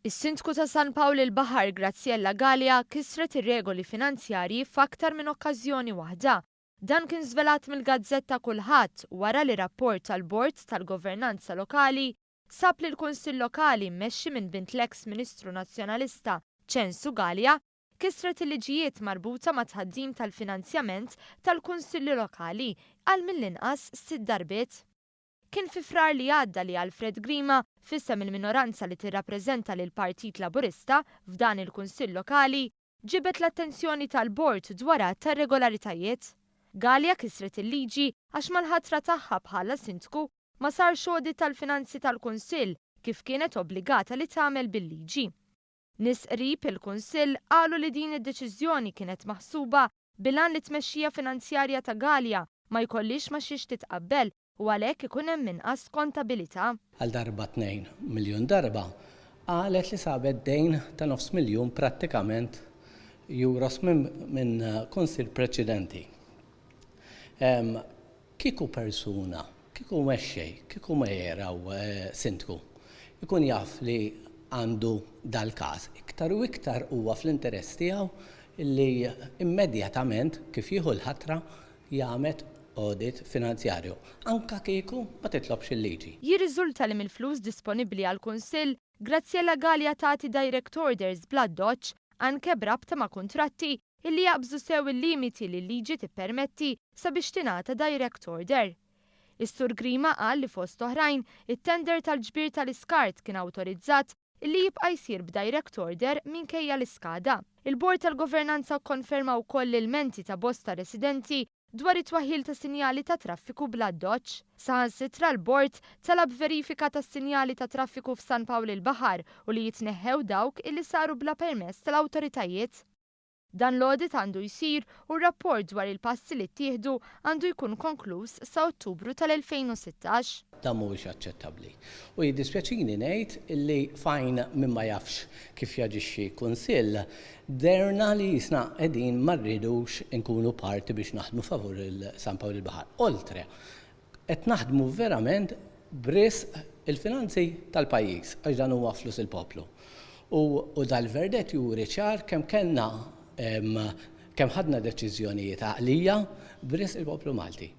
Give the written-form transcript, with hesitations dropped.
Is-Sindku ta' San Pawl il-Baħar Graziella Galea kisret ir-regoli finanzjarji f'aktar minn okkażjoni waħda. Dan kien żvelat mill-gazzetta Kullħadd wara li rapport tal-Bord tal-Governanza Lokali sab li l-Kunsill Lokali mmexxi minn bint l-eks Ministru Nazzjonalista Ċensu Galea kisret il-liġijiet marbuta mat-tħaddim tal-finanzjament tal-Kunsilli Lokali għal mill-inqas sitt darbiet. Kien fi Frar li għadda li Alfred Grima, f'isem il-minoranza li tirrappreżenta lill-Partit Laburista f'dan il-Kunsill Lokali, ġibed l-attenzjoni tal-Bord dwar għadd ta' irregolaritajiet. Galea kisret il-liġi għax mal-ħatra tagħha bħala Sindku ma sarx audit tal-finanzi tal-Kunsill kif kienet obbligata li tagħmel bil-liġi. Nies qrib il-Kunsill qalu li din id-deċiżjoni kienet maħsuba bil-għan li t-tmexxija finanzjarja ta' Galea ma jkollhiex ma' xiex titqabbel u għalhekk ikun hemm inqas kontabilità. Għal darba tnejn miljun darba qalet li sabet dejn ta' nofs miljun prattikament euros minn kunsill preċedenti. Kieku persuna, kieku mexxej, kieku mayor aw sindku jkun jaf li għandu dal-każ, iktar u iktar huwa fl-interess tiegħu li immedjatament kif jieħu l-ħatra jagħmed audit finanzjarju, anke kieku ma titlobx il-liġi. Jirriżulta li mill-flus disponibbli għall-Kunsill, Graziella Galea tagħti direct orders bl-addoċċ, anke b'rabta ma' kuntratti illi jaqbżu sew il-limiti li l-liġi tippermetti sabiex tingħata direct order. Is-Sur Grima qal li fost oħrajn, it-tender tal-ġbir tal-iskart kien awtorizzat illi jibqa' jsir b'direct order minkejja l-iskada. Il-Bord tal-Governanza kkonferma wkoll l-ilmenti ta' bosta residenti dwar it-twaħħil ta' sinjali ta' traffiku bl-addoċċ. Saħansitra l-Bord talab verifika tas-sinjali ta' traffiku f'San Pawl il-Baħar u li jitneħħew dawk illi saru bla permess tal-awtoritajiet. Dan l-audit għandu jsir u r-rapport dwar il-passi li ttieħdu għandu jkun konkluż sa Ottubru tal-2016. Dan mhuwiex aċċettabbli. U jiddispjaċini ngħid li f'għajn min ma jafx kif jaġixxi Kunsill, dehrna li qisna qegħdin ma rridux inkunu parti biex naħdmu favur il-San Pawl il-Baħar. Oltre, qed naħdmu verament b'risq il-finanzi tal-pajjiż, għax dan huwa flus il-poplu. U dal-verdett juri ċar kemm kellna kemm ħadna deċiżjonijiet għaqlija b'risq il-poplu Malti.